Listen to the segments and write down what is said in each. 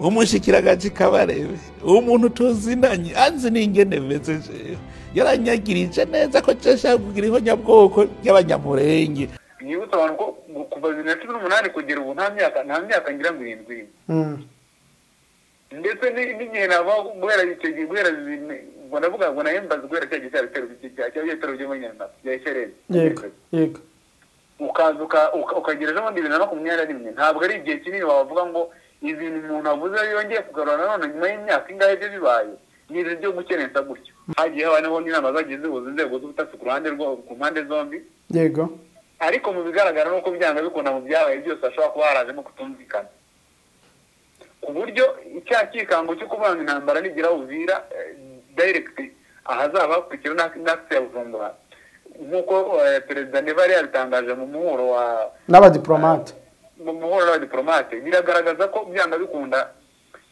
Umushikiragaji Kabarebe, umuntu tuzinanye, anzi n'ingene meze jewe, yaranyagirije neza ko nshaka kugira ihonyabwoko ry'Abanyamurenge. Nibutsa abantu ko kuva 2018 kugera ubu nta myaka ngira ngo 70. Ndetse n'igihe nava guhera icyo gihe, guhera ngo ndavuga ngo nahembaze, guhera cya gihe cya bitero by'umunyarwanda bya FRN, yego yego ukaza ukagera ejo bundi 2021, ntabwo ari igihe kinini wavuga ngo ibintu umuntu avuze yongeye kugarura nanone nyuma y'imyaka ingahe ibyo bibaye, ni ibintu byo gukerensa gutyo. Hagiye habaho n'inama zagiye zihuza inzego z'ubutasi ku ruhande rwo ku mpande zombi. Ariko mu bigaragara ni uko byanga bikunda, mu byabaye byose hashobora kuba harajemo kutumvikana, ku buryo icya cyikango cyo kuvuga ngo intambara nigira Uvira direct, ahazaba hakurikira n'axe ya Bujumbura, nk'uko Perezida Neva yari yabitangaje mu muhuro wa n'abadiplomate. Mu muhuro n'abadiplomate, biragaragaza ko byanga bikunda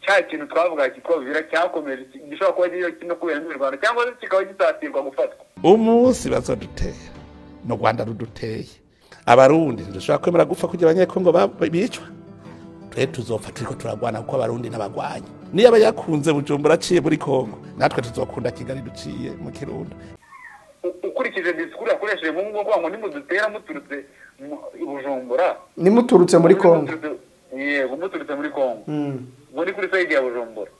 cya kintu twavuga cyitwa Uvira cyakomeje, gishobora kuba kiri no kubera mu Rwanda cyangwa se kikaba gisatirwa gufatwa. Umunsi bazodutera, no Rwanda ruduteye, Abarundi ntidushobora kwemera gupfa kugira Abanyekongo bicwa. Twe tuzopfa turiko turagwana, kuko Abarundi n'abagwanyi. Niyo aba yakunze Bujumbura aciye muri Kongo, natwe tuzokunda Kigali duciye mu Kirundo. Ukurikije discours yakoresheje mu ngo ngo nimudutera muturutse i Bujumbura, nimuturutse muri Kongo. Yego, muturutse muri Kongo, ngo ni kuri side ya Bujumbura.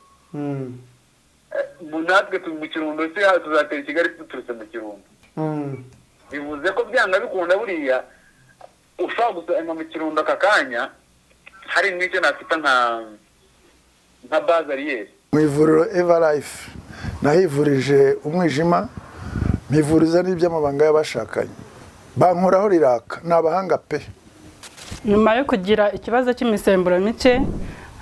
Natwe turi mu Kirundo, se tuzatera Kigali duturutse mu Kirundo. Bivuze ko byanga bikunda buriya ushobora gusanga mu Kirundo aka kanya hari n'icyo nakwita nka base arrière. Mu ivuriro Eva Life nahivurije umwijima, mpivuriza n'iby'amabanga y'abashakanye, bankoraho riraka, ni abahanga pe. Nyuma yo kugira ikibazo cy'imisemburo mike,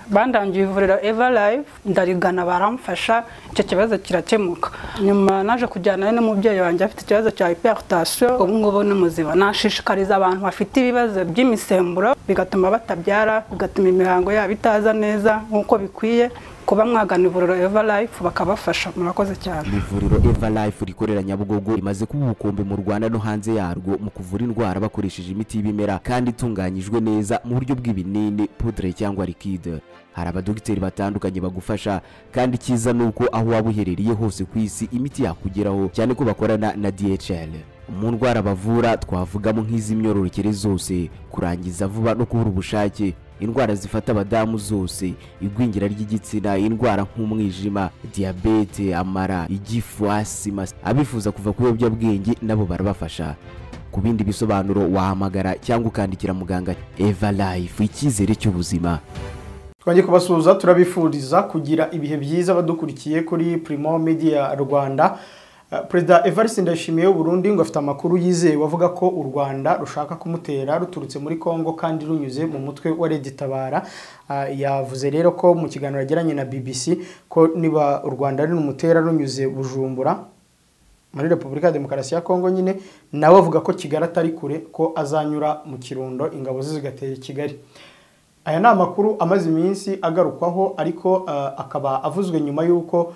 bandangiye ivuriro Eva Life, ndarigana, baramfasha, icyo kibazo kirakemuka. Nyuma naje kujyana n'umubyeyi wanjye afite ikibazo cya hypertension, ubu ngubu ni muzima. Nashishikariza abantu bafite ibibazo by'imisemburo bigatuma batabyara, bigatuma imihango yabo itaza neza nk'uko bikwiye, kuba mwagana ivuriro Eva Life bakabafasha. Murakoze cyane. Ivuriro Eva Life rikorera Nyabugogo rimaze kuba ubukombe mu Rwanda no hanze yarwo mu kuvura indwara bakoresheje imiti y'ibimera kandi itunganyijwe neza mu buryo bw'ibinini, poudre cyangwa liquide. Hari abadogiteri batandukanye bagufasha, kandi icyiza ni uko aho waba uherereye hose ku isi imiti yakugeraho, cyane ko bakorana na DHL. Mu ndwara bavura twavugamo nk'iz'imyororokere zose, kurangiza vuba no kubura ubushake, indwara zifata abadamu zose, igwingira ry'igitsina, indwara nk'umwijima, diyabete, amara, igifu, asima. Abifuza kuva ku biyobyabwenge nabo barabafasha. Ku bindi bisobanuro wahamagara cyangwa ukandikira muganga. Eva Life, icyizere cy'ubuzima. Twongeye kubasuhuza, turabifuriza kugira ibihe byiza badukurikiye kuri Primo Media Rwanda. Perezida Evariste Ndayishimiye w'u Burundi ngo afite amakuru yizewe avuga ko u Rwanda rushaka kumutera ruturutse muri Kongo kandi runyuze mu mutwe wa Red Tabara. Yavuze rero ko mu kiganiro yagiranye na BBC ko niba u Rwanda rumutera runyuze Bujumbura muri Repubulika ya Demokarasi ya Kongo nyine, nawe avuga ko Kigali atari kure, ko azanyura mu Kirundo, ingabo ze zigatera i Kigali. Aya ni amakuru amaze iminsi agarukwaho, ariko akaba avuzwe nyuma y'uko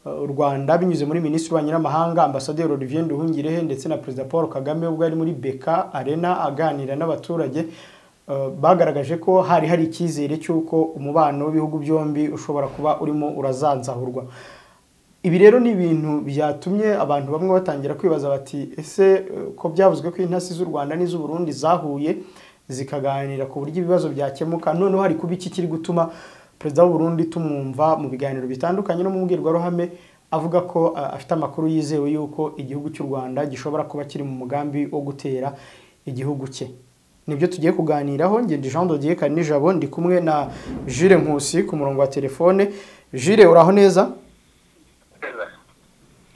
u Rwanda binyuze muri Minisitiri w'Ububanyi n'Amahanga, Ambasaderi Olivier Nduhungirehe, ndetse na Perezida Paul Kagame ubwo yari muri BK Arena aganira n'abaturage, bagaragaje ko hari hari icyizere cy'uko umubano w'ibihugu byombi ushobora kuba urimo urazanzahurwa. Ibi rero ni ibintu byatumye abantu bamwe batangira kwibaza bati: ese ko byavuzwe ko intasi z'u Rwanda n'iz'u Burundi zahuye zikaganira ku buryo ibibazo byakemuka, noneho hari kuba iki kiri gutuma Perezida w'u Burundi tumwumva mu biganiro bitandukanye no mu mbwirwaruhame avuga ko afite amakuru yizewe y'uko igihugu cy'u Rwanda gishobora kuba kiri mu mugambi wo gutera igihugu cye? Nibyo tugiye kuganiraho. Ngende Jean de Dieu Karinijabo, ndi kumwe na Jules Nkusi ku murongo wa telefone. Jules, uraho neza?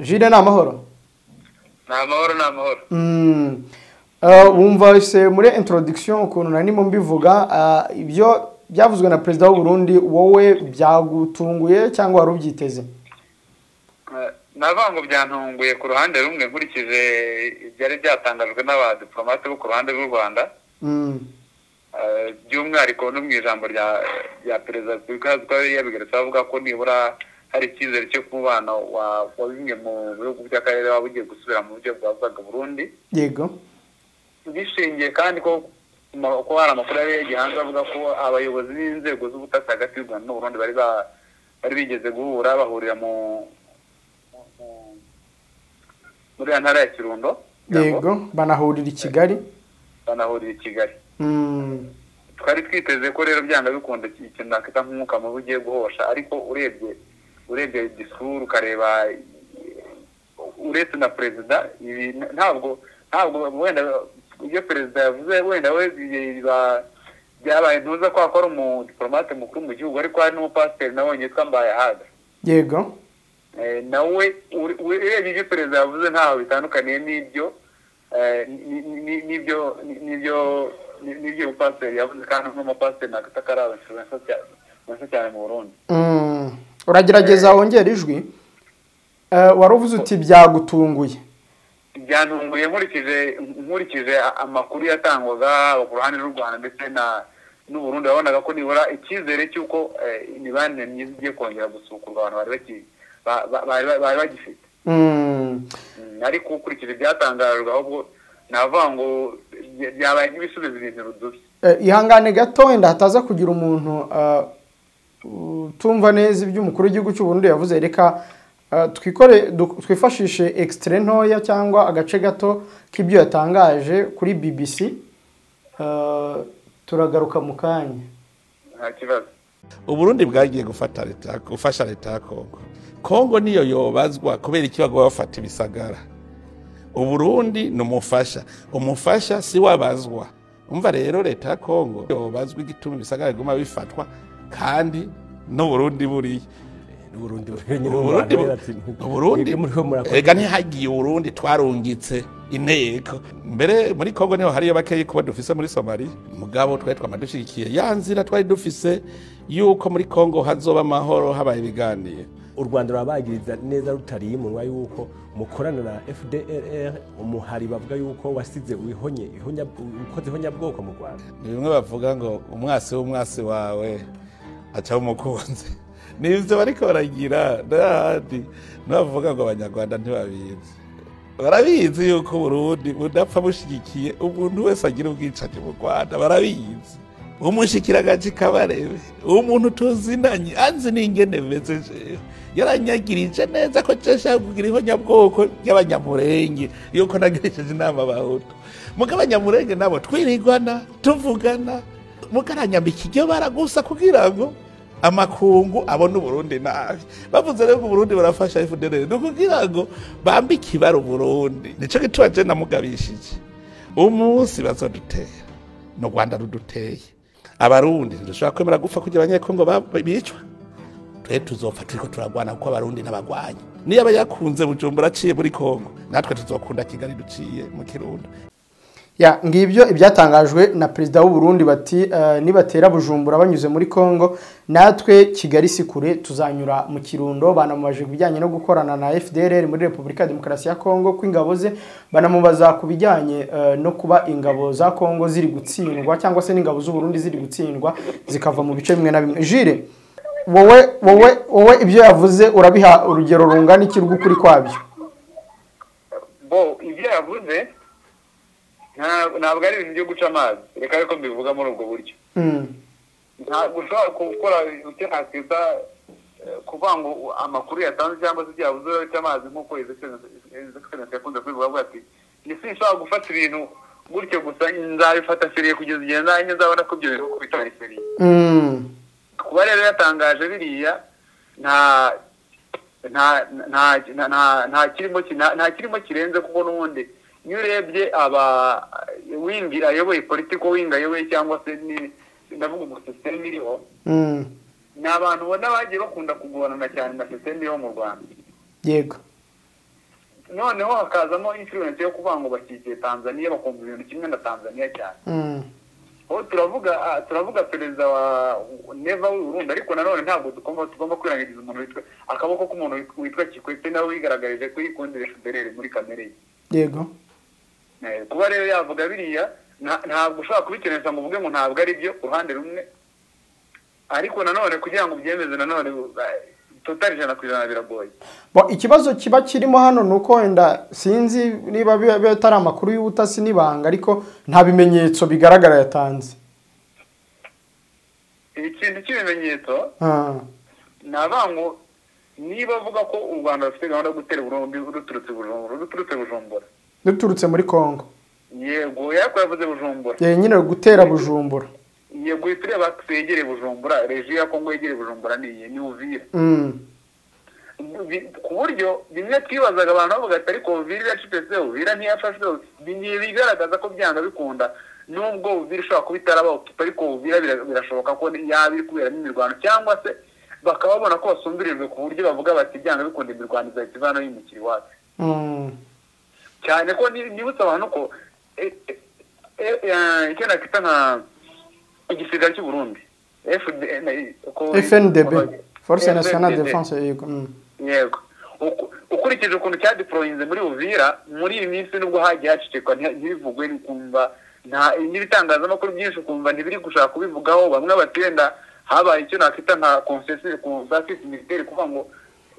Jules, ni amahoro? Ni amahoro, ni amahoro. Wumva se muri introduction ukuntu nari ndimo mbivuga, ibyo byavuzwe na Perezida w'u Burundi, wowe byagutunguye cyangwa wari ubyiteze? Navuga ngo byantunguye ku ruhande rumwe, nkurikije ibyari byatangajwe n'abadiplomate bo ku ruhande rw'u Rwanda, by'umwihariko no mu ijambo rya Perezida wa Repubulika twari yabigarutse avuga ko nibura hari icyizere cyo umubano wa bimwe mu bihugu by'akarere waba ugiye gusubira mu buryo bwavugaga Burundi, bishingiye kandi ko Ko hari amakuru yari hanze avuga ko abayobozi b'inzego z'ubutasi hagati y'u Rwanda n'u Burundi bari bigeze guhura, bahurira muri ya ntara ya Kirundo. Yego, banahurira i Kigali. Twari twiteze ko rero byanga bikunda ikintu nakita nk'umwuka mubi ugiye guhosha, ariko urebye discours ukareba uretse na perezida, ibi ntabwo wenda ibyo perezida yavuze wenda we byabaye ntuza ko akora umudiplomate mukuru mu gihugu, ariko hari n'umupasiteri nawe yitwa Mbayahaga. Yego, nawe urebye ibyo perezida yavuze ntaho bitandukaniye n'ibyo n'ibyo umupasiteri yavuze, kandi n'umupasiteri nakatakara influence cyane mu Burundi. Uragerageza wongera ijwi. Wari uvuze uti byagutunguye. Byantunguye nkurikije amakuru yatangwaga ku ruhande rw'u Rwanda ndetse n'u Burundi, wabonaga ko nibura icyizere cy'uko imibanire myiza igiye kongera gusukurwa abantu bari bagifite. Ariko ukurikije ibyatangajwe ahubwo navuga ngo byabaye nk'ibisubizo ibintu rudubi. Ihangane gato wenda hataza kugira umuntu utumva neza ibyo umukuru w'igihugu cy'u Burundi yavuze, reka twifashishe extrait ntoya cyangwa agace gato k'ibyo yatangaje kuri BBC. Turagaruka mu kanya. Nta kibazo. Uburundi bwagiye gufata leta, gufasha leta ya Kongo. Kongo niyo yobazwa kubera iki bagwa bafata ibisagara. Uburundi ni umufasha, umufasha si wabazwa. Umva rero leta ya Kongo yobazwa igituma ibisagara biguma bifatwa kandi n'Uburundi buriye. Uburundi ega ntihagiye Uburundi twarungitse inteko mbere muri Kongo niho hariyo bakeyi kuba dufise muri Somalia, mugabo twari twamadushigikiye ya nzira twari dufise yuko muri Kongo hazoba amahoro habaye ibiganiro. U Rwanda rurabagiriza neza rutariye umunwa yuko mukorana na FDLR, umuhari bavuga yuko wasize wihonye ukoze ihonyabwoko mu Rwanda. Ni bimwe bavuga ngo umwasi w'umwasi wawe aca umukunzi. Nivyo bariko baragira n'ahandi navuga ngo abanyarwanda ntibabizi. Barabizi yuko Burundi budapfa bushigikiye umuntu wese agira ubwicanyi mu Rwanda, barabizi. Umushikiragaji Kabarebe, umuntu tuzinanye anzi n'ingene meze jewe, yaranyagirije neza ko nshaka kugira ihonyabwoko ry'abanyamurenge yuko nagirishije inama abahutu. Muga abanyamurenge nabo twirigwana tuvugana, mugaranyambika iryo bara gusa kugira ngo amakungu abona Uburundi nabi. Bavuze rero ko Uburundi barafasha FDLR no kugira ngo bambike ibara Uburundi. Nico gituma je namugabishije umunsi bazodutera no Rwanda ruduteye. Abarundi ntidushobora kwemera gupfa kugira abanyekongo bicwa. Twe tuzopfa turiko turagwana kuko abarundi n'abagwanyi. Niyo aba yakunze Bujumbura aciye muri Kongo, natwe tuzokunda Kigali duciye mu Kirundo. Ya ngibyo ibyatangajwe na perezida w'u Burundi bati nibatera Bujumbura banyuze muri Kongo natwe Kigali sikure tuzanyura mu Kirundo. Banamubaje kubijyanye no gukorana na FDLR muri Republika ya Demokarasi ya Kongo kw'ingabo ze, banamubaza kubijyanye no kuba ingabo za Kongo ziri gutsindwa cyangwa se n'ingabo z'u Burundi ziri gutsindwa zikava mu bice bimwe na bimwe. Jire, wowe ibyo yavuze urabiha urugero rungana iki rw'ukuri kwabyo? Bo ibyo yavuze ntabwo ari ibintu byo guca amazi, reka ariko mbivuga muri ubwo buryo. Ntabwo ushobora gukora icyo nakwita kuvuga ngo amakuru yatanze cyangwa se ibyo yavuze urabica amazi, nk'uko Ezekiel yakunze kubivuga avuga ati sinshobora gufata ibintu gutyo gusa, nzabifata seriye kugeza igihe nanjye nzabona ko ibyo bintu bitari seriye. Kuba rero yatangaje biriya nta kirimo kirenze, kuko n'ubundi iyo urebye aba wingi ayoboye politiko wingi ayoboye cyangwa se ndavuga ngo system iriho, ni abantu ubona bagiye bakunda kugorana cyane na system iriho mu Rwanda. Yego, noneho hakazamo influence yo kuvuga ngo bakikiye Tanzania, bakumva ibintu kimwe na Tanzania cyane. Aho turavuga perezida wa Neva w'u Burundi, ariko nanone ntabwo tugomba kwirengagiza umuntu witwa akaboko k'umuntu witwa Kikwete, nawe wigaragaje ko yikundira FDLR muri kamere ye. Yego, kuba rero yavuga biriya ntabwo ushobora kubikenesha ngo uvuge ngo ntabwo ari byo ku ruhande rumwe, ariko nanone kugira ngo ubyemeze nanone Total 100% biragoye. Bo ikibazo kiba kirimo hano nuko wenda sinzi niba bitari amakuru y'ubutasi nibanga, ariko nta bimenyetso bigaragara yatanze. Ikintu cy'ibimenyetso nabango niba avuga ko u Rwanda rufite gahunda yo gutera Burundi ruturutse Bujumbura, ruturutse muri Kongo. Yego, yako yavuze Bujumbura. Nyine gutera Bujumbura. Yego, itureba twegere Bujumbura, reji ya Kongo yegere Bujumbura ni Uvira. Ku buryo bimwe twibazaga abantu bavuga ati ariko Uvira yacitse, Uvira ntiyafashwe, bigaragaza ko byanga bikunda nubwo Uvira ishobora kuba itarabaho, ariko Uvira birashoboka ko yaba iri kuberamo imirwano, cyangwa se bakaba babona ko basumbirijwe ku buryo bavuga bati byanga bikunda imirwano izahita ivana yimukira iwacu. Cyane ko nibutsa abantu ko icyo nakita nka igisirikare cy'u Burundi FNDB, Force Nationale de Défense. Yego, ukurikije ukuntu cyadeployinze muri Uvira muri iyi minsi, nubwo hagiye hacecekwa ntibivugwe, ukumva n'ibitangazamakuru byinshi ukumva ntibiri gushaka kubivugaho, bamwe batenda habaye icyo nakita nka consensus militaire, kuvuga ngo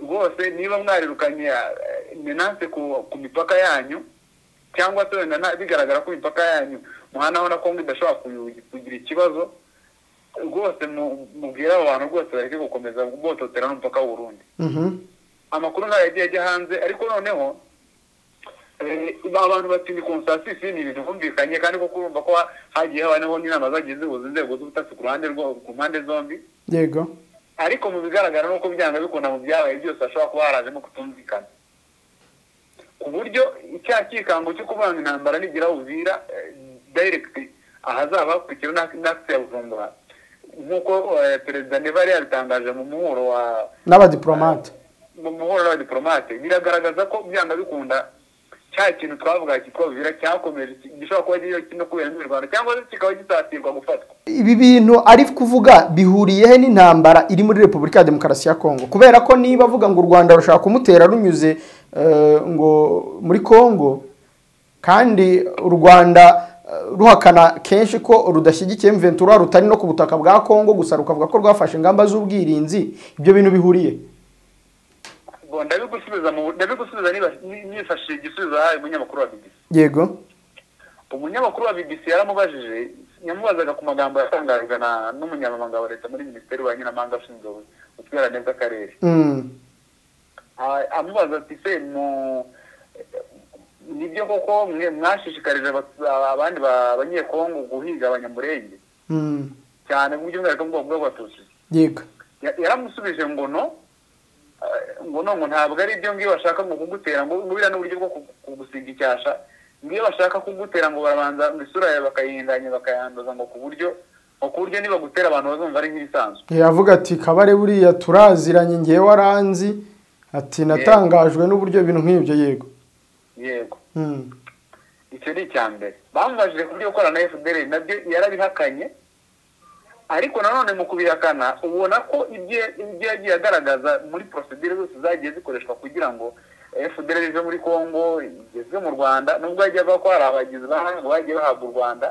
rwose niba mwarirukanye menace ku mipaka yanyu, cyangwa se wenda bigaragara ko imipaka yanyu muhanaho na Kongo idashobora kugira ikibazo, rwose mubwira abo bantu rwose bareke gukomeza bototera n'umupaka w'u Burundi. Amakuru nkayo yagiye ajya hanze, ariko noneho abantu bati ni consensus, ni ibintu bumvikanye, kandi koko urumva ko hagiye habaho n'inama zagiye zihuza inzego z'ubutasi ku ruhande rwo ku mpande zombi. Yego, ariko mu bigaragara nuko byanga bikunda mu byabaye byose hashobora kuba harajemo kutumvikana, ku buryo icya kikango cyo kubanga intambara nigira Uvira direct ahazaba hakurikira n'akisi ya Bujumbura, nk'uko Perezida Neva yari yabitangaje mu muhuro wa n'abadiplomate, mu muhuro n'abadiplomate, biragaragaza ko byanga bikunda cya kintu twavuga cyitwa Uvira cyakomeje, gishobora kuba kiri no kubera mu Rwanda cyangwa se kikaba gisatirwa gufatwa. Ibi bintu ari kuvuga bihuriye he n'intambara iri muri Repubulika ya Demokarasi ya Kongo? Kubera ko niba avuga ngo u Rwanda rushaka kumutera runyuze ngo muri Kongo, kandi u Rwanda ruhakana kenshi ko rudashyigikiye M23, rutari no ku butaka bwa Kongo gusa rukavuga ko rwafashe ingamba z'ubwirinzi, ibyo bintu bihuriye? Bo ndabigusubiza niba nifashishije igisubizo haye umunyamakuru wa BBC. Yego, umunyamakuru wa BBC yaramubajije, yamubazaga ku magambo yatangajwe n'umunyamabanga wa leta muri Minisiteri y'Ububanyi n'Amahanga ushinzwe gutwara neza akarere. Amubaza ati se nibyo koko mwashishikarije abandi abanyekongo guhiga abanyamurenge cyane mu by'umwihariko mu bwoko bw'abatutsi? Yego, yaramusubije ngo no, ngo ntabwo ari ibyo ngiyo bashaka ngo kugutera, ngo buriya n'uburyo bwo kugusiga icyasha, ngiyo bashaka kugutera ngo barabanza ngo isura yawe bakayihindanya bakayanduza, ngo ku buryo niba gutera abantu bazumva ari nk'ibisanzwe. Yavuga ati kabare buriya turaziranye, ngewe waranzi, ati natangajwe n'uburyo ibintu nk'ibyo. Yego, yego, icyo ni icya mbere. Bamubajije ku byo gukorana na FDL, nabyo yarabihakanye, ariko nanone mu kubihakana ubona ko ibyo yagiye agaragaza muri procedure zose zagiye zikoreshwa kugira ngo FDL ive muri Kongo igeze mu Rwanda, nubwo yagiye avuga ko hari abagizi ba nabi bagiye bahabwa u Rwanda,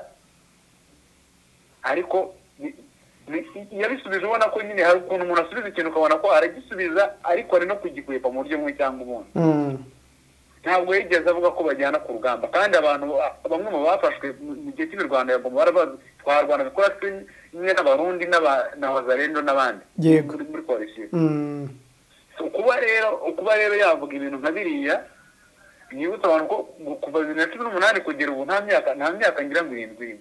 ariko yabisubije ubona ko nyine hari ukuntu umuntu asubiza ikintu ukabona ko aragisubiza, ariko ari no kugikwepa mu buryo bumwe cyangwa ubundi. Ntabwo yigeze avuga ko bajyana ku rugamba, kandi abantu bamwe mu bafashwe mu gihe cy'imirwano ya Goma barabazi twarwanaga kuri kimwe n'abarundi n'abazarendo n'abandi muri coalition. Kuba rero yavuga ibintu nka biriya, yibutsa abantu ko kuva 2018 kugera ubu nta myaka ngira ngo 7.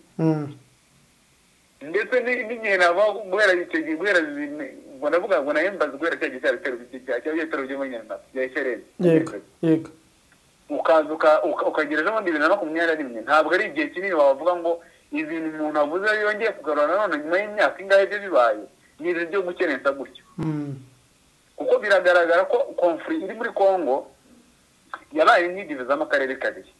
Ndetse n'igihe nava guhera icyo gihe, guhera ngo ndavuga ngo nahembaze guhera cya gihe cy'ibitero by'umunyarwanda bya FRN. Yego, yego, ukaza ukagera ejo bundi 2021, ntabwo ari igihe kinini wavuga ngo ibintu umuntu avuze yongeye kugarura nanone nyuma y'imyaka ingahe ibyo bibaye, ni ibintu byo gukerensa gutyo. Kuko biragaragara ko conflit iri muri Kongo yabaye nk'idivizamo akarere kabiri.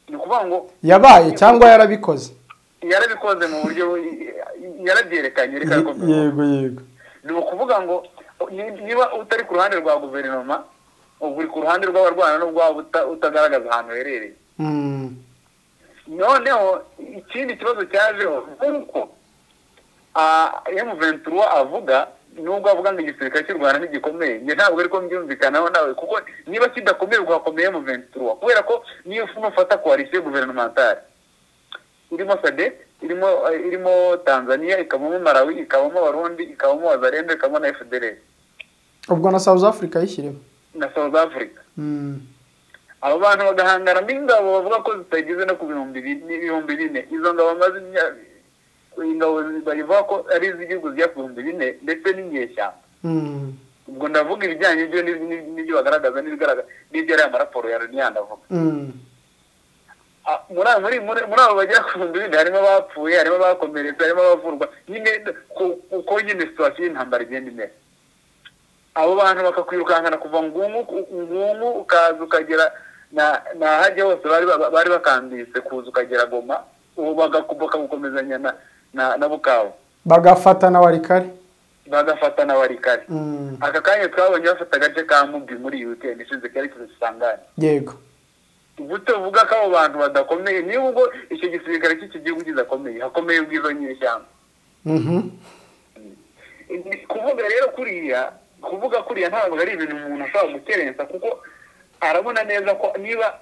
Ni ukuvuga ngo yabaye cyangwa yarabikoze, yarabikoze mu buryo yarabyerekanye. Reka yego, yego, ni ukuvuga ngo niba utari ku ruhande rwa guverinoma, uri ku ruhande rw'abarwana n'ubwo utagaragaza ahantu herereye. Noneho ikindi kibazo cyajeho nuko M23 avuga Nubwo avuga ngo igisirikare cy'u Rwanda ntigikomeye, njye ntabwo ariko mbyumvikanaho nawe, kuko niba kidakomeye ugakomeye mu 23, kubera ko niyo nufata coalition gouvernementale irimo SADC, irimo Tanzania, ikabamo Malawi, ikabamo Barundi, ikabamo Wazalendo, ikabamo na FDLR, ubwo na South Africa yishyiremo na South Africa. Abo bantu bagahangana n'ingabo bavuga ko zitageze no ku 4,000. Izo ngabo maze ingabo bavuga ko ari iz'igihugu zijya ku 4,000 ndetse n'inyeshyamba. Ubwo ndavuga ibijyanye n'ibyo n'ibyo bagaragaza n'ibigaragaza n'ibyo ari amaraporo ya Loni ndavuga. Muri abo bagera ku 4,000 harimo abapfuye, harimo abakomeretse, harimo abavurwa, nyine uko nyine situation y'intambara igenda imera. Abo bantu bakakwirukankana kuva Ngungu ukaza ukagera na hajya hose bari bakambitse, kuza ukagera Goma, ubu bakagukomezanya na Bukavu, bagafata na Walikale, Aka kanya twabonye bafata agace ka Mubi muri weekend ishize kari kisangane. Yego, ubute uvuga ko abo bantu badakomeye, niba ubwo icyo gisirikare cy'iki gihugu kidakomeye, hakomeye ubwizo nyeshyamba. Kuvuga rero kuriya, kuvuga kuriya ntabwo ari ibintu umuntu ashobora gukerensa, kuko arabona neza ko niba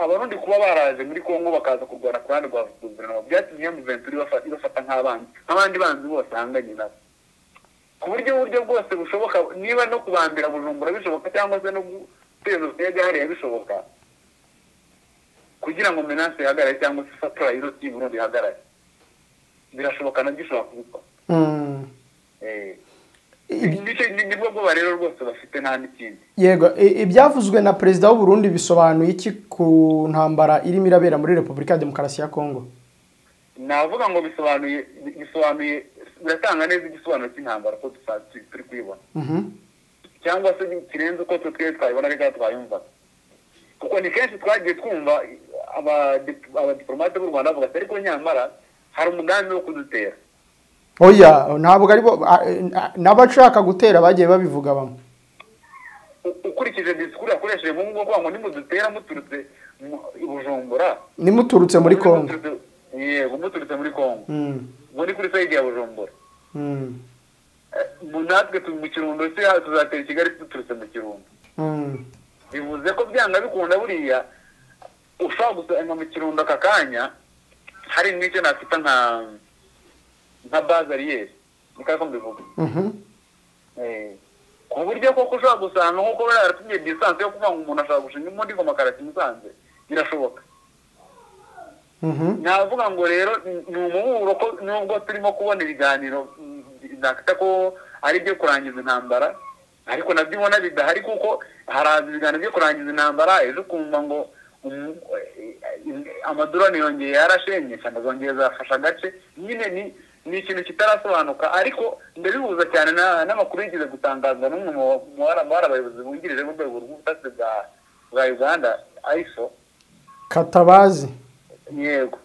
abarundi kuba baraje muri Kongo bakaza kurwana ku ruhande rwa guverinoma, byatumye M23 ibafata nk'abanzi, nk'abandi banzi bose hanganye nabo, ku buryo bwose bushoboka. Niba no kubambira Bujumbura bishoboka, cyangwa se no guteza urwego hariya bishoboka, kugira ngo menace ihagarare cyangwa se supply y'u Burundi ihagarare, birashoboka nabyo ushobora kubikora. Nibwo bwoba rero rwose bafite, nta n'ikindi. Yego, ibyavuzwe na perezida w'u Burundi bisobanuye iki ku ntambara irimo irabera muri Repubulika ya Demokarasi ya Kongo? Navuga ngo bisobanuye biratanga neza igisobanuro cy'intambara ko turi kuyibona, cyangwa se kirenze uko twe twayibona reka twayumva, kuko ni kenshi twagiye twumva abadiplomate b'u Rwanda bavuga ariko nyamara hari umugambi wo kudutera. Oya, ntabwo ari bo n'abashaka gutera bagiye babivuga bamwe. Ukurikije disikuru yakoresheje mu ngo ngo nimudutera muturutse i Bujumbura, nimuturutse muri Kongo. Yego, muturutse muri Kongo. Ngo ni kuri side ya Bujumbura. Natwe turi mu Kirundo, se tuzatera i Kigali duturutse mu Kirundo. Bivuze ko byanga bikunda buriya ushobora gusanga mu Kirundo aka kanya hari n'icyo nafita nka base arrière, niko mbivuga. Ku buryo koko ushobora gusanga nk'uko bari baratumye distance yo kuvuga ngo umuntu ashobora gushinga imbunda ingoma karati Musanze, birashoboka. Navuga ngo rero ni umuburo ko nubwo turimo kubona ibiganiro nakita ko ari byo kurangiza intambara, ariko nabyo ubona bidahari, kuko haraza ibiganiro byo kurangiza intambara, ejo ukumva ngo amadorari yongeye yarashenye cyangwa zongeye zafasha agace, nyine ni ikintu kitarasobanuka. Ariko ndabihuza cyane n'amakuru yigeze gutangazwa n'umwe mu bari abayobozi bungirije b'urwego rw'ubutasi bwa Uganda, ISO Katabazi. Yego,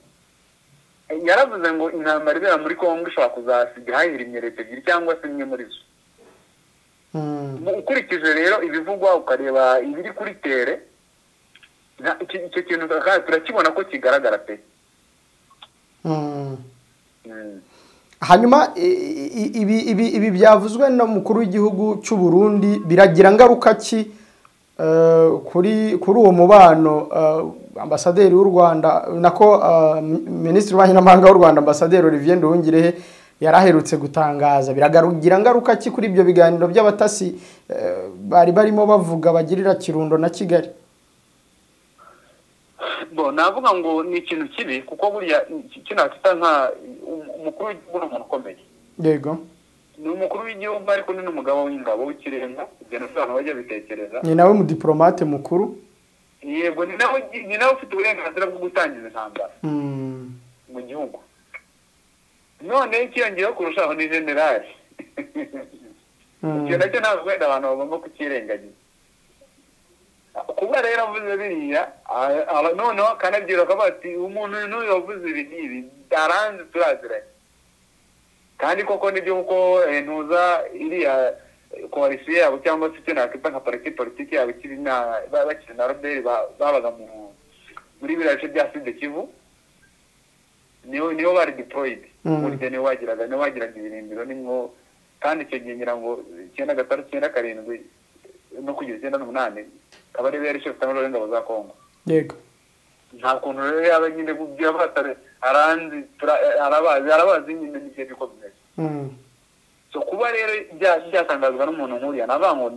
yaravuze ngo intambara ibera muri Kongo ishobora kuzasiga hahirimye leta ebyiri cyangwa se imwe muri zo. Ukurikije rero ibivugwa ukareba ibiri kuri tere, icyo kintu turakibona ko kigaragara pe. Hanyuma ibi byavuzwe n'umukuru w'igihugu cy'u Burundi biragira ngaruka ki kuri uwo mubano ambasaderi w'u Rwanda, nako minisitiri w'ububanyi n'amahanga w'u Rwanda ambasaderi Olivier Nduhungirehe yaraherutse gutangaza, biragira ngaruka ki kuri ibyo biganiro by'abatasi bari barimo bavuga bagirira Kirundo na Kigali? Bo navuga ngo ni ikintu kibi, kuko buriya kinafita nka umukuru w'igihugu n'umuntu ukomeye. Yego, ni umukuru w'igihugu ariko ni n'umugabo w'ingabo w'ikirenga, ibyo abantu bajya bitekereza. Ni nawe mudiplomate mukuru. Yego, ni nawe ufite uburenganzira bwo gutangiza intambara mu gihugu. None ikiyongeraho kurushaho ni generali. Icyo nacyo ntabwo wenda abantu bagomba kukirengagiza. Kuba rero avuze biriya, noneho akanabyira akavuga ati umuntu n'uyu wavuze ibi n'ibi aranze turaziranye. Kandi koko nibyo, kuko ntuza iriya koalisiyo yabo cyangwa se icyo nakwita nka parti politiki yabo ikiri bakiri na Robert babaga muri biriya bice bya Sud Kivu, niho bari deployed. Burya niho bagiraga ibirindiro, nimwo Kandi icyo gihe ngira ngo 96 97 no kugeza 98 Kabarebe yari chef d'état-major w'ingabo za Kongo. Yego. Nta kuntu rero yaba nyine by'abatare aranzi arabazi nyine n'ibyo bikomeye. So kuba rero byatangazwa n'umuntu nkuriya navuga ngo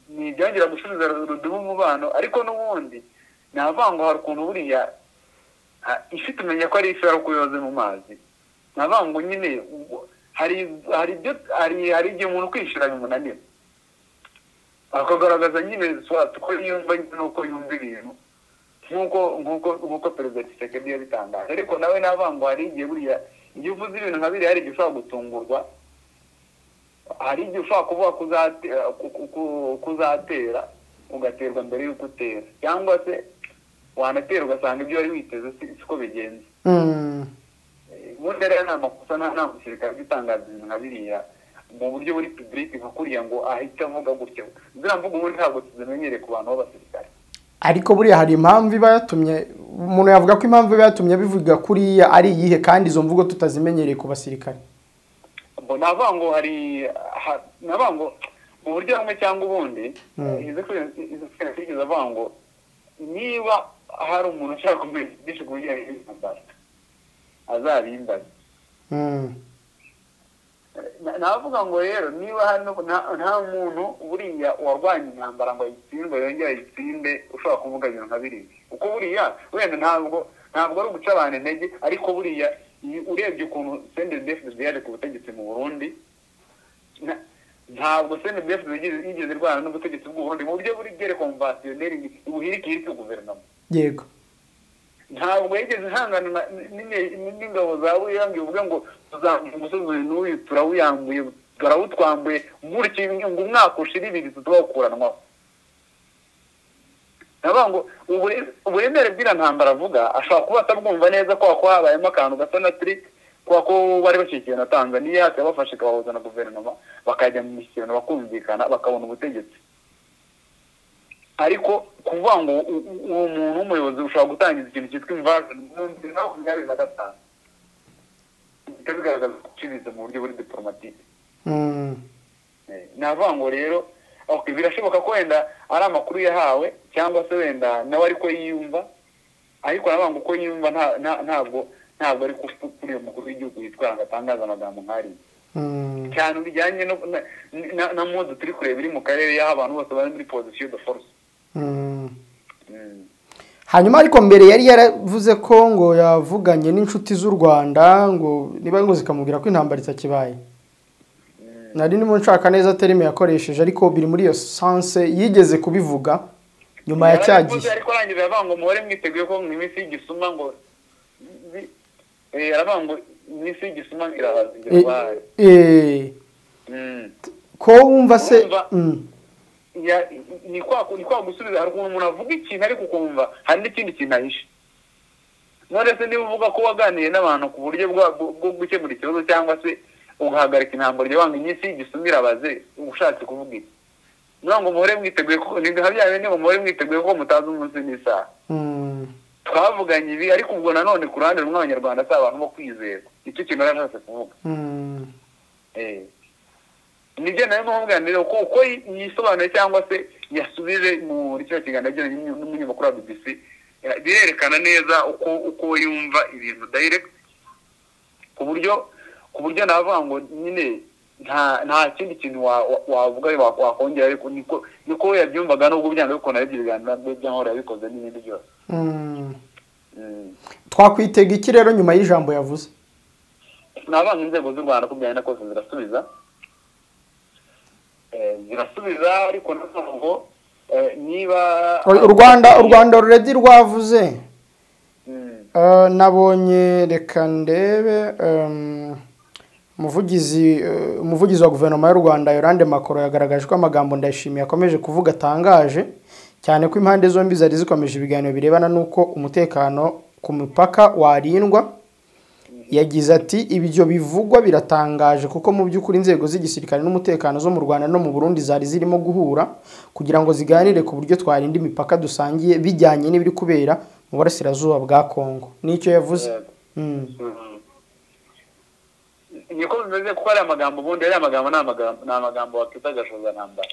ni byongera gusubiza rudubu umubano, ariko n'ubundi navuga ngo hari ukuntu buriya ifi tumenya ko ari ifi ari uko yoze mu mazi. Navuga ngo nyine hari igihe umuntu kwishura bimunanira akagaragaza nyine ko yumva nuko yumva ibintu nk'uko Perezida Tshisekedi yabitangaje. Ariko nawe navuga ngo hari igihe buriya iyo uvuze ibintu nka biriya hari igihe ushobora gutungurwa, hari igihe ushobora kuvuga kuzatera ugaterwa mbere y'uko utera, cyangwa se wanatera ugasanga ibyo wari witeze siko bigenze. Ubundi rero nta makosa nta musirikare ugitangaza ibintu nka biriya mu buryo buri public nka kuriya ngo ahita avuga gutya. Ziriya mvugo ubundi ntabwo tuzimenyereye ku bantu b'abasirikare. Ariko buriya hari impamvu iba yatumye umuntu yavuga ko impamvu iba yatumye bivuga kuriya ari iyihe, kandi izo mvugo tutazimenyereye ku basirikare? Navuga ngo hari navuga ngo mu buryo bumwe cyangwa ubundi izo avuga ngo niba hari umuntu ushaka kumenya byinshi ku bijyanye n'intambara azabimbaze. Navuga ngo rero niba hano nta muntu buriya warwanya intambara ngo ayitsinde yongere ayitsinde ushobora kuvuga ibintu nka biriya, kuko buriya wenda ntabwo ari uguca abantu intege, ariko buriya urebye ukuntu CNDD-FDD yaje ku butegetsi mu Burundi, ntabwo CNDD-FDD yigeze irwana n'ubutegetsi bw'u Burundi mu buryo buri bwere conventionnel buhirikirike guverinoma. Yego. Ntabwo yigeze ihangana n'ingabo za Buyange ivuga ngo tuzamuye umusozi n'uyu turawuyambuye turawutwambuye gutya ngo umwaka ushira ibiri tutawukuranwaho. Navuga ngo uburemere bw'iriya ntambara avuga ashobora kuba atabwumva neza kwa ko habayemo akantu gasa na trick, kwa ko bari bashyigikiwe na Tanzania ikabafasha ikabahuza na guverinoma bakajya mu mishyikirano bakumvikana bakabona ubutegetsi. Ariko kuvuga ngo uwo muntu w'umuyobozi ushobora gutangiza ikintu cyitwa invasion mu 2025 bikaba bigaragaza guciriza mu buryo buri diplomatique. Navuga ngo rero okay, birashoboka ko wenda ari amakuru yahawe cyangwa se wenda nawe ariko yiyumva, ariko navuga ngo uko yiyumva ntabwo ari kuri uyu mukuru w'igihugu yitwara ngo atangaze amagambo nk'ariya. Cyane bijyanye na mode turi kureba iri mu karere y'aho abantu bose bari muri position de force. Hanyuma ariko mbere yari yaravuze ko ngo yavuganye n'inshuti z'u Rwanda ngo niba ngo zikamubwira ko intambara itakibaye. Nari ndimo nshaka neza terime yakoresheje, ariko biri muri iyo sense yigeze kubivuga nyuma ya cyagiye. Ariko arangiza avuga ngo muhore mwiteguye ko mu minsi y'igisuma ngo aravuga ngo iminsi y'igisuma irahaza. Ko wumva se ni kwa gusubiza. Hari ukuntu umuntu avuga ikintu ariko ukumva hari n'ikindi kintu ahishe. None se niba uvuga ko waganiye n'abantu ku buryo bwo gukemura ikibazo cyangwa se ugahagarika intambara wanga iminsi y'igisuma irabaze, ushatse kuvuga iki? Niba ngo muhore mwiteguye ko ni nka bya bindi ngo muhore mwiteguye ko mutazi umunsi n'isaha. Twavuganye ibi, ariko ubwo nanone ku ruhande rumwe Abanyarwanda si abantu bo kwizerwa, icyo kintu yarashatse kuvuga. Nibyo nayo mpamvu ko uko yisobanuye cyangwa se yasubije muri kino kiganiro yagiranye n'umunyamakuru wa BBC birerekana neza uko yumva ibintu direct, ku buryo navuga ngo nyine nta kindi kintu wavuga wakongera, ariko niko yabyumvaga nubwo byanga bikunda ibyo biganiro by'amahoro yabikoze n'ibindi byose. Twakwitega iki rero nyuma y'ijambo yavuze? Navuga inzego z'u Rwanda ko byagenda kose zirasubiza ariko ntabwo niba u Rwanda already rwavuze. Nabonye reka ndebe umuvugizi wa guverinoma y'u Rwanda Yolande Makoro yagaragaje ko amagambo Ndayishimiye akomeje kuvuga atangaje cyane ko impande zombi zari zikomeje ibiganiro birebana n'uko umutekano ku mupaka warindwa. Yagize ati ibyo bivugwa biratangaje kuko mu by'ukuri inzego z'igisirikare n'umutekano zo mu Rwanda no mu Burundi zari zirimo guhura kugira ngo ziganire ku buryo twarinda imipaka dusangiye bijyanye n'ibiri kubera mu burasirazuba bwa Kongo. Nicyo yavuze. Niko bimeze kuko ari amagambo, ubundi ari amagambo, ni amagambo wakita agashoza ntambara.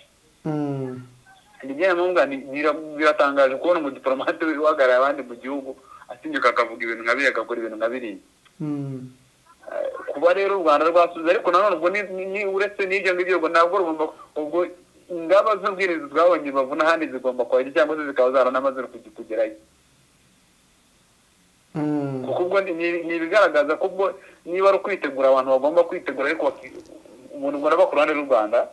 Biratangaje kubona umudiplomate uhagarariye abandi mu gihugu atinyuka akavuga ibintu nka biriya, agakora ibintu nka biriya. Kuba rero u Rwanda rwasubiza, ariko nanone ubwo ni uretse n'ibyo ngibyo, ubwo ntabwo rugomba, ubwo ingamba z'ubwirinzi twabonye bavuna ahandi zigomba kuhajya cyangwa se zikaba zaranamaze kugerayo. Kuko ubwo ni ibigaragaza ko ubwo niba ari ukwitegura, abantu bagomba kwitegura, ariko umuntu ubwo aba ku ruhande rw'u Rwanda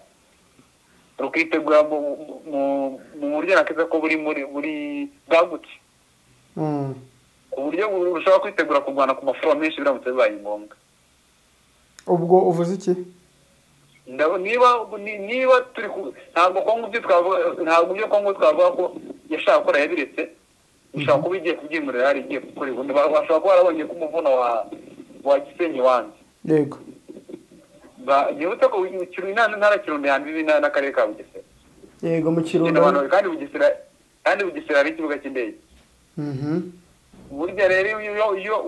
rukitegura mu buryo nakeza ko buri muri bwagutse, ku buryo rushobora kwitegura kurwana ku mafuro menshi biramutse bibaye ngombwa. Ubwo uvuze iki? Niba turi ntabwo Kongo ibyo twavuga, ntabwo ibyo Kongo twavuga ko yashaka gukora yabiretse, ushobora kuba igiye kubyimurira, hari igiye gukora ubundi bashobora kuba barabonye ko umuvuno wa Gisenyi wanze. Yego. Nibutse ko intara Kirundo yambibi n'akarere ka Bugesera. Yego, mu Kirundo. Kandi Bugesera hari ikibuga cy'indege. Burya rero iyo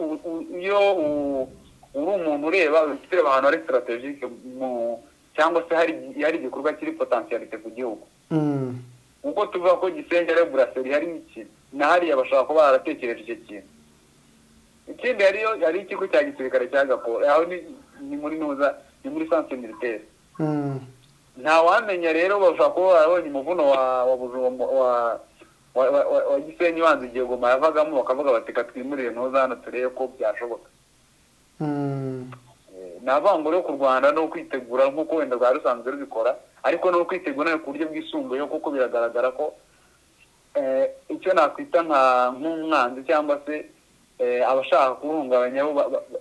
uri umuntu ureba ureba ahantu hari strategique cyangwa se hari igikorwa kiri potentialité ku gihugu. Uko tuvuga ko Gisenyi ari Buraseri hari iki na hariya bashobora kuba baratekereje icyo kintu. Ikindi hari ikigo cya gisirikare cya Gakoro, aho ni muri Nuza, ni muri centre militaire. Nta wamenya rero, bashobora kuba barabonye umuvuno wa Gisenyi wanze igihe Goma yavagamo, bakavuga bati reka twimurire Ntuza hano turebe ko byashoboka. Ni avangura yo kurwana no kwitegura nk'uko wenda rwari rusanzwe rubikora, ariko no kwitegura ku buryo bwisumbuyeho, kuko biragaragara ko icyo nakwita nk'umwanzi cyangwa se abashaka kuwuhungabanya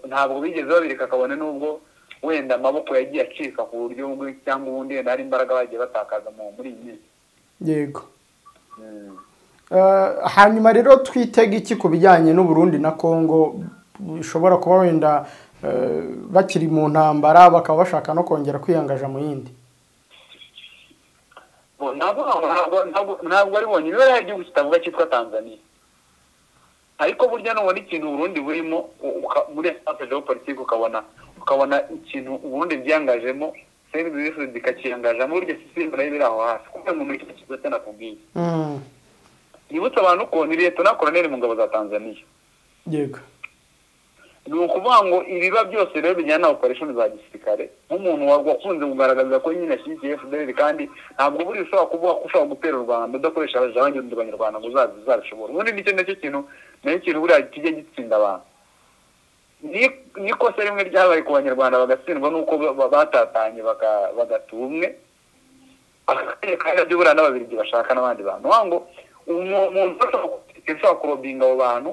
ntabwo bigeze babireka, kabone n'ubwo wenda amaboko yagiye acika ku buryo bumwe cyangwa ubundi, wenda hari imbaraga bagiye batakaza muri iyi minsi. Yego. Hanyuma rero twitega iki ku bijyanye n'u Burundi na Kongo bishobora kuba wenda bakiri mu ntambara bakaba bashaka no kongera kwiyangaja mu yindi? Ntabwo ari bonyine, bari igihugu kitavuga cyitwa Tanzania. Ariko burya nubona ikintu Burundi burimo muri espace géopolitique, ukabona ikintu Burundi byangajemo, service zikakiyangajamo, burya sisi nayo biri aho hafi kuko umuntu icyo kibazo nakubwiye. Nibutse abantu ko ni Lieutenant Colonel mu ngabo za Tanzania. Yego. Ni ukuvuga ngo ibiba byose rero bijyana na operation za gisirikare, nk'umuntu wakunze kugaragaza ko nyine ashyigikiye FDLR, kandi ntabwo buri ushobora kuvuga ko ushobora gutera u Rwanda udakoresha abandi banyarwanda ngo uzabishobora. Ubundi nicyo nacyo kintu nayo kintu buriya kijya gitsinda abantu. Nikosa rimwe ryabaye ku banyarwanda bagatsindwa nuko batatanye bagata ubumwe, akakanya kandi byo buriya n'ababirigi bashaka n'abandi bantu. Ngo umuntu ushobora kurobinga abo bantu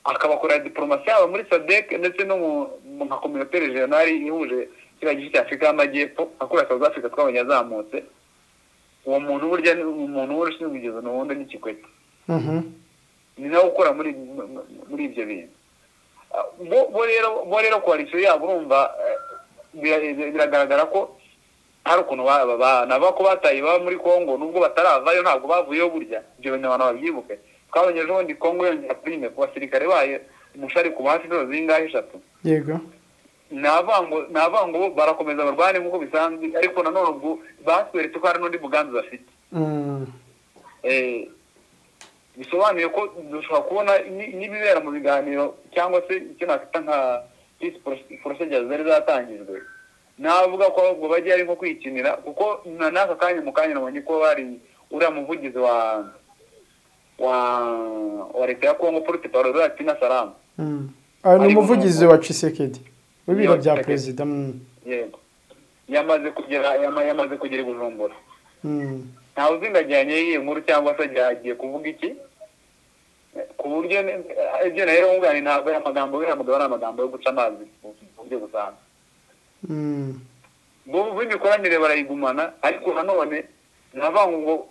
akabakorera diplomasi yaba muri SADC ndetse no mu nka communauté régionale ihuje kiriya gice cya Afurika y'Amajyepfo, akura South Africa twabonye yazamutse. Uwo muntu burya ni umuntu ushinzwe igeza n'ubundi ni Kikwete. Ni nawe ukora muri ibyo bintu. Bo rero coalition yabo urumva biragaragara ko hari ukuntu nabo ko bataye baba muri Kongo nubwo bataravayo, ntabwo bavuyeyo burya ibyo bintu abantu babyibuke. Twabonye ejo bundi Kongo yongera prime ku basirikare bayo, umushari ku hafi inshuro zingahe eshatu. Yego. Navango barakomeza barwane nk'uko bisanzwe, ariko nanone ubwo batweretse ko hari n'undi mugambi bafite. Bisobanuye ko dushobora kubona n'ibibera mu biganiro cyangwa se icyo nakwita nka peace procedures zari zatangijwe. Navuga ko ahubwo bagiye ari nko kwikinira, kuko n'aka kanya mu kanya nabonye ko bari uriya muvugizi wa leta ya Kongo porte-parole wa Tina Salama. Ni umuvugizi wa Tshisekedi w'ibiro bya perezida. Yego. Yamaze kugera i Bujumbura. Ntawe uzi ngo ajyanye iyi nkuru cyangwa se agiye kuvuga iki, ku buryo ibyo rero wungane ntabwo ari amagambo ari amagambo yo guca amazi mu buryo busanzwe. Bo b'imikoranire barayigumana, ariko nanone navuga ngo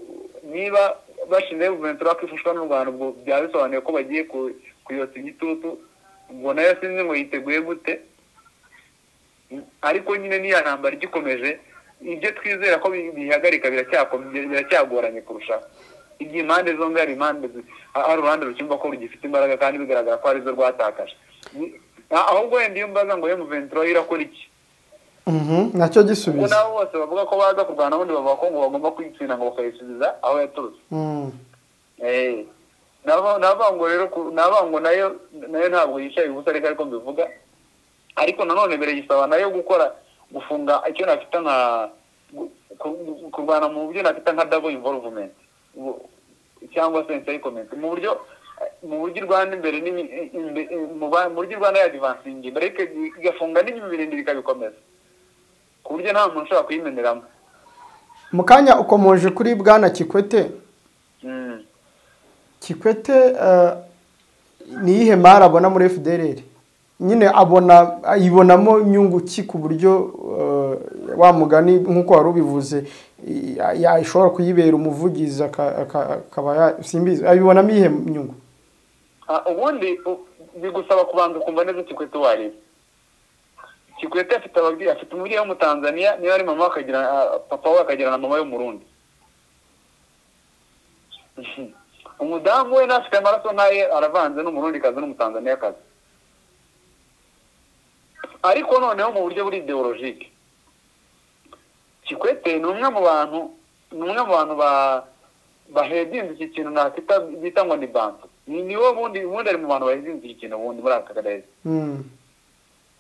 niba bashinze guverinoma kwifashwa n'u Rwanda, ubwo byaba bisobanuye ko bagiye kuyotsa igitutu, ubwo nayo sinzi ngo yiteguye gute. Ariko nyine niya ntambara igikomeje, ibyo twizera ko bihagarika biracyagoranye kurushaho. Igihe impande zombi hari impande hari uruhande rucyumva ko rugifite imbaraga kandi bigaragara ko arizo rwatakaje. Ahubwo wenda iyo mbaza ngo M23 irakora iki, nacyo gisubizo. Nabo bose bavuga ko baza kurwana, ubundi bavuga ko ngo bagomba kuyitsinda ngo bakayisubiza aho yaturutse. Nabo ngo rero nabo ngo nayo ntabwo yicaye ubusa, reka ariko mbivuga. Ariko nanone birayisaba nayo gukora gufunga icyo nafita nka kurwana mu buryo nafita nka double involvement cyangwa se entitlement mu buryo Rwanda imbere mu buryo Rwanda ya advancing imbere igafunga n'ibirindi bikabikomeza ku buryo nta muntu ushobora kuyimeneramo. Mu kanya ukomoje kuri bwana Kikwete. Kikwete ni iyihe mari abona muri FDLR? Nyine abona ayibonamo inyungu ki ku buryo wa mugani nkuko wari ubivuze yashobora kuyibera umuvugizi akaba simbizi, ayibonamo iyihe nyungu? Ubundi bigusaba kubanza kumva neza Kikwete uwo ari. Kikwete afite ababyeyi, afite umubyeyi wo mu Tanzania, niba ari mama akagira papa we akagira na mama y'umurundi. Umudamu we nafite amaraso nkaye, aravanze n'umurundi kazi n'umutanzania kazi. Ariko noneho mu buryo buri ideologique, Kikwete ni umwe mu bantu bahedinze iki kintu nakita bita ngo ni bantu. Ni wo bundi ari mu bantu bahedinze iki kintu bundi muri aka karere.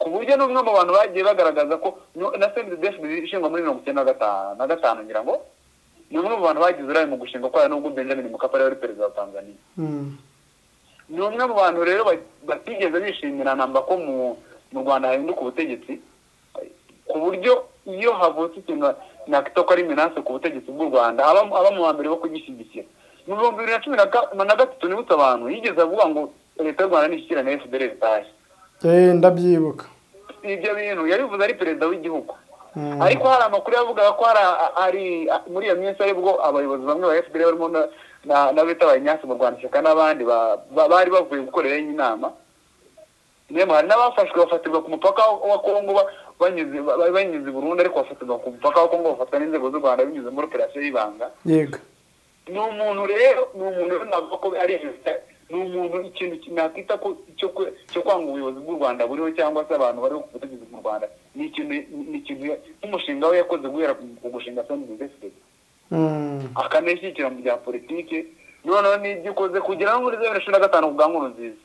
Ku buryo n'umwe mu bantu bagiye bagaragaza ko na CNDD ishingwa muri 1995 ngira ngo ni umwe mu bantu bagize uruhare mu gushinga kwayo, nubwo Benjamin Mkapa yari perezida wa Tanzania. Ni umwe mu bantu rero batigeze bishimira namba ko mu Rwanda hahinduka ubutegetsi, ku buryo iyo havutse ikintu nakita ko ari menace ku butegetsi bw'u Rwanda aba mu mbere bo kugishyigikira. Mu 2013 nibutse abantu yigeze avuga ngo leta y'u Rwanda nishyikira na FDLR itahe. Ndabyibuka ibyo bintu yarivuze ari perezida w'igihugu. Ariko hari amakuru yavugaga ko ari muri iyo minsi aribwo abayobozi bamwe ba FDLR barimo na bita Abanyasi mu Rwanda ishyaka n'abandi bari bavuye gukorera inama. Niyo hari n'abafashwe bafatirwa ku mupaka wa Kongo banyuze Burundi, ariko bafatirwa ku mupaka wa Kongo bafatwa n'inzego z'u Rwanda binyuze muri operation y'ibanga. Yego. Ni umuntu rero navuga ko ari ni umuntu ikintu nakita ko cyo kwanga ubuyobozi bw'u Rwanda buriho cyangwa se abantu bari ku butegetsi mu Rwanda, ni ikintu nk'umushinga we yakoze guhera ku gushinga CNDD-FDD. Akanashyigikira mu bya politike, noneho n'ibyo ukoze kugera no muri 2015 ku bwa Nkurunziza.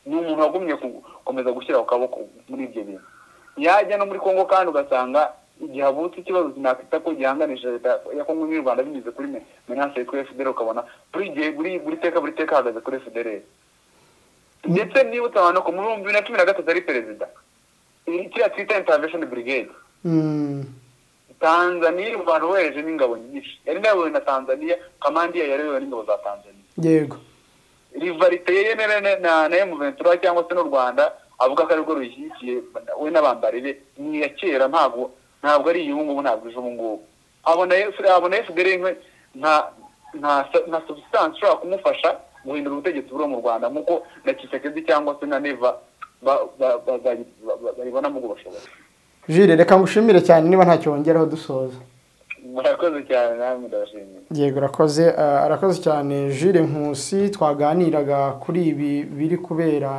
Ni umuntu wagumye gukomeza gushyira ku kaboko muri ibyo bintu. Yajya no muri Kongo kandi ugasanga igihe havutse ikibazo nakita ko gihanganisha leta ya Kongo n'u Rwanda binyuze kuri menace kuri FDLR, ukabona buri gihe buri teka hahagaze kuri FDLR. Ndetse nibutse abantu ko muri 2013 ari perezida kiriya twita intervention brigade, Tanzania iri mu bantu bohereje n'ingabo nyinshi, yari nayobowe na Tanzania, kamandi yari yayobowe n'ingabo za Tanzania. Yego. Rivalite ye na M23 cyangwa se n'u Rwanda avuga ko arirwo rushyigikiye we n'abambari be ni iya kera, ntabwo ari iyi ngubu, ntabwo ejo ngubu. Abona FDLR nka substance ishobora kumufasha guhindura ubutegetsi buri mu Rwanda nkuko na Tshisekedi cyangwa se na Neva baribona mu bashobora. Jules, reka ngushimire cyane niba ntacyo wongeraho dusoza. Murakoze cyane namwe ndabashimiye. Yego urakoze, arakoze cyane Jules Nkusi. Twaganiraga kuri ibi biri kubera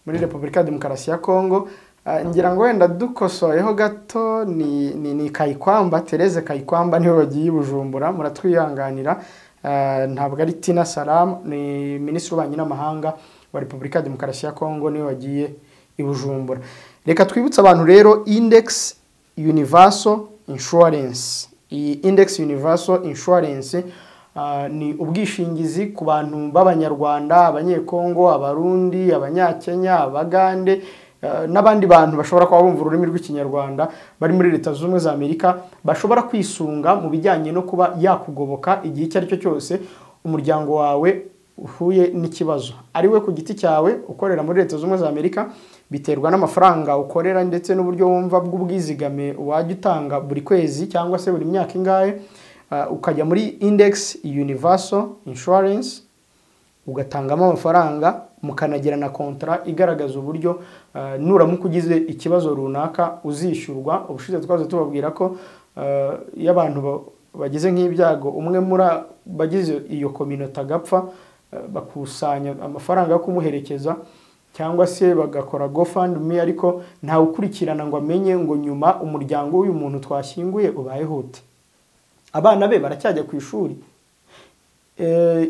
muri Repubulika Demokarasi ya Kongo. Ngira ngo wenda dukosoyeho gato ni Kayikwamba, Therese Kayikwamba niwe wagiye i Bujumbura, muratwihanganira. Ntabwo ari Tina Salam, ni Minisitiri w'Ububanyi n'Amahanga wa Repubulika Demokarasi ya Kongo niwe wagiye i Bujumbura. Reka twibutse abantu rero Index Universal Insurance. Iyi Index Universal Insurance ni ubwishingizi ku bantu b'Abanyarwanda, Abanyekongo, Abarundi, Abanyakenya, Abagande n'abandi bantu bashobora kuba bumva ururimi rw'Ikinyarwanda bari muri Leta Zunze Ubumwe za Amerika, bashobora kwisunga mu bijyanye no kuba yakugoboka igihe icyo ari cyo cyose umuryango wawe uhuye n'ikibazo. Ari we ku giti cyawe ukorera muri Leta Zunze Ubumwe za Amerika, biterwa n'amafaranga ukorera ndetse n'uburyo wumva bw'ubwizigame wajya utanga buri kwezi cyangwa se buri myaka ingahe, ukajya muri Index Universal Insurance ugatangamo amafaranga, mukanagira na kontra igaragaza uburyo nuramuka ugize ikibazo runaka uzishyurwa. Ubushize twaze tubabwira ko iyo abantu bagize nk'ibyago, umwe muri bagize iyo community agapfa, bakusanya amafaranga yo kumuherekeza. cyangwa se bagakora GoFundMe, ariko ntawe ukurikirana ngo amenye ngo nyuma umuryango w'uyu muntu twashyinguye ubayeho ute, abana be baracyajya ku ishuri,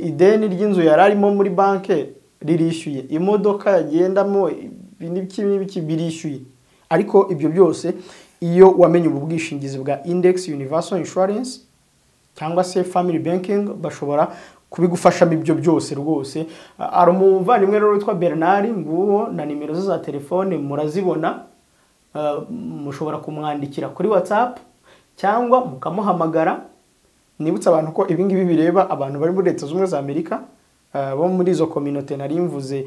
ideni ry'inzu yari arimo muri banke ririshyuye, imodoka yagendamo n'ibiki birishyuye. Ariko ibyo byose iyo wamenye ubu bwishingizi bwa Index Universal Insurance cyangwa se Family Banking bashobora kubigufashamo ibyo byose rwose. Hari umuvandimwe rero witwa Bernard, nguwo na nimero ze za telefone murazibona, mushobora kumwandikira kuri WhatsApp cyangwa mukamuhamagara. Nibutsa abantu ko ibi ngibi bireba abantu bari muri Leta Zunze Ubumwe za Amerika, bo muri izo kominote nari mvuze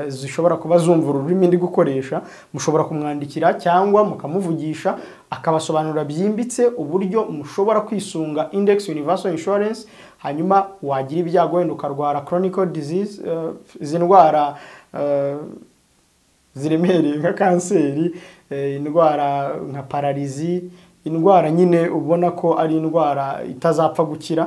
zishobora kuba zumva ururimi ndi gukoresha. Mushobora kumwandikira cyangwa mukamuvugisha akabasobanurira byimbitse uburyo mushobora kwisunga Index Universal Insurance, hanyuma wagira ibyago wenda ukarwara chronic disease, izi ndwara ziremereye nka kanseri, indwara nka pararizi, indwara nyine ubona ko ari indwara itazapfa gukira,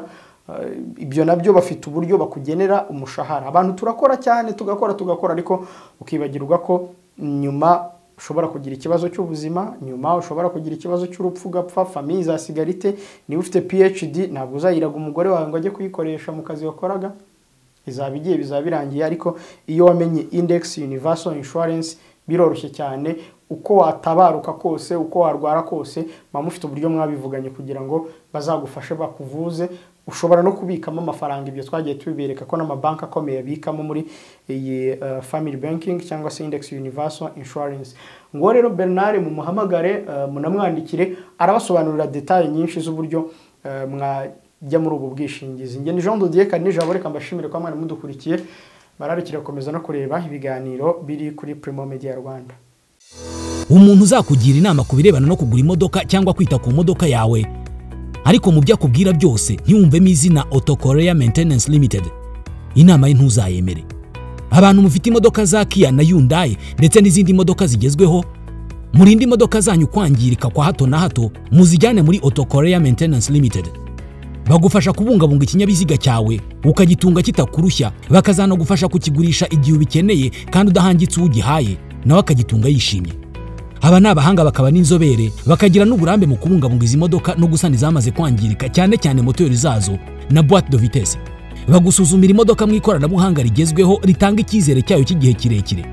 ibyo nabyo bafite uburyo bakugenera umushahara. Abantu turakora cyane, tugakora, ariko ukibagirwa ko nyuma ushobora kugira ikibazo cy'ubuzima, nyuma ushobora kugira ikibazo cy'urupfu ugapfa, famille izasigarite. Niba ufite PhD ntabwo uzayiraga umugore wawe ngo ajye kuyikoresha mu kazi wakoraga, izaba igiye, bizaba birangiye. Ariko iyo wamenye Index Universal Insurance biroroshye cyane, uko watabaruka kose, uko warwara kose, muba mufite uburyo mwabivuganye kugira ngo bazagufashe bakuvuze. Ushobora no kubikamo amafaranga, ibyo twagiye tubibereka ko n'amabanki akomeye abikamo muri iyi Family Banking cyangwa se Index Universal Insurance. Ngo rero Bernard mumuhamagare, munamwandikire, arabasobanurira detail nyinshi z'uburyo mwajya muri ubu bwishingizi. Njye ni Jean de Dieu Kanijabo, reka mbashimire ko mwana mudukurikiye, bararikira gukomeza no kureba ibiganiro biri kuri Primo Media Rwanda. Umuntu uzakugira inama ku birebana no kugura imodoka cyangwa kwita ku modoka yawe, ariko mu byo akubwira byose ntiwumvemo izina Auto Korea Maintenance Limited, inama ye ntuzayemere. Abantu mufite imodoka za Kia na Hyundai ndetse n'izindi modoka zigezweho, murinde imodoka zanyu kwangirika kwa hato na hato, muzijyane muri Auto Korea Maintenance Limited. Bagufasha kubungabunga ikinyabiziga cyawe ukagitunga kitakurushya, bakazanagufasha kukigurisha igihe ubikeneye kandi udahangitse ugihaye, nawe akagitunga yishimye. Aba ni abahanga bakaba n'inzobere, bakagira n'uburambe mu kubungabunga izi modoka no gusana izamaze kwangirika, cyane cyane moteri zazo na boîte de vitesse. Bagusuzumira imodoka mu ikoranabuhanga rigezweho ritanga icyizere cyayo cy'igihe kirekire.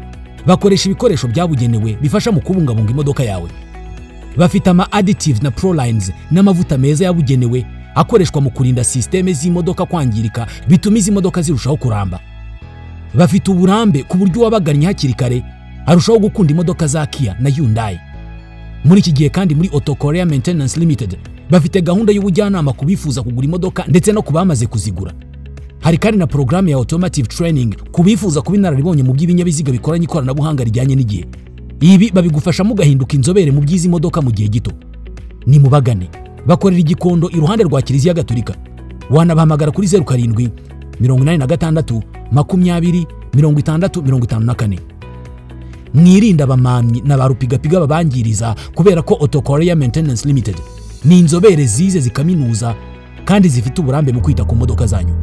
Bakoresha ibikoresho byabugenewe bifasha mu kubungabunga imodoka yawe. Bafite ama additives na prolines n'amavuta meza yabugenewe akoreshwa mu kurinda systeme z'imodoka kwangirika, bituma izi modoka zirushaho kuramba. Bafite uburambe ku buryo uwabagannye hakiri kare arushaho gukunda imodoka za Kia na Hyundai. Muri iki gihe kandi muri Auto Korea Maintenance Limited bafite gahunda y'ubujyanama ku bifuza kugura imodoka ndetse no ku bamaze kuzigura. Hari kandi na porogaramu ya Automotive Training ku bifuza kuba inararibonye mu by'ibinyabiziga bikoranye ikoranabuhanga rijyanye n'igihe. Ibi babigufasha mugahinduka inzobere mu by'izi modoka mu gihe gito. Ni mubagane, bakorera Igikondo iruhande rwa Kiliziya Gatolika. Wanabahamagara kuri 07 86 20 60 54. Mwirinda abamamyi na ba rupigapiga babangiriza, kubera ko Auto Korea Maintenance Limited ni inzobere zize zikaminuza kandi zifite uburambe mu kwita ku modoka zanyu.